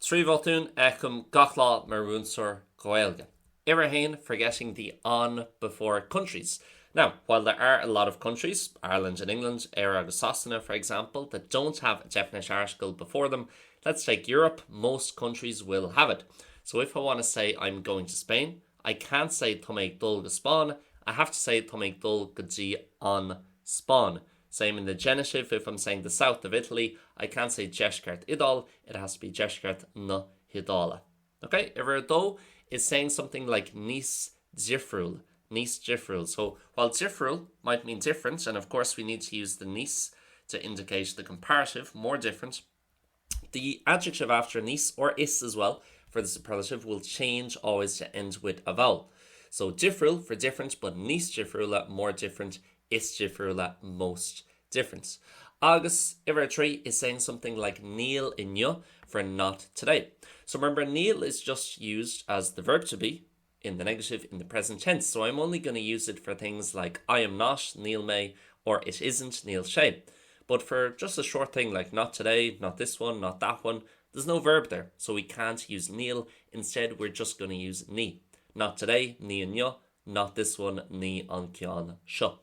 3 bhotún a fheicim gach lá mar mhúinteoir Gaeilge. Uimhir a haon, forgetting the an before countries. Now, while there are a lot of countries, Ireland and England, Éire agus Sasana, for example, that don't have a definite article before them, let's take Europe, most countries will have it. So if I want to say I'm going to Spain, I can't say Tá mé ag dul go Spáinn, I have to say Tá mé ag dul go dtí an Spáinn. Same in the genitive, if I'm saying the south of Italy, I can't say Deisceart Iodáil, it has to be Deisceart na hIodáile. Ok, uimhir a dó is saying something like níos difriúil, níos difriúil. So while difriúil might mean different, and of course we need to use the níos to indicate the comparative, more different, the adjective after níos or is as well for the superlative will change always to end with a vowel. So difriúil for different, but níos difriúla, more different, is difriúla, most different. Agus uimhir a trí is saying something like níl inniu for not today. So remember níl is just used as the verb to be in the negative in the present tense. So I'm only going to use it for things like I am not, níl mé, or it isn't, níl sé. But for just a short thing like not today, not this one, not that one, there's no verb there, so we can't use níl. Instead, we're just going to use ní. Not today, ní inniu, not this one, ní an ceann seo.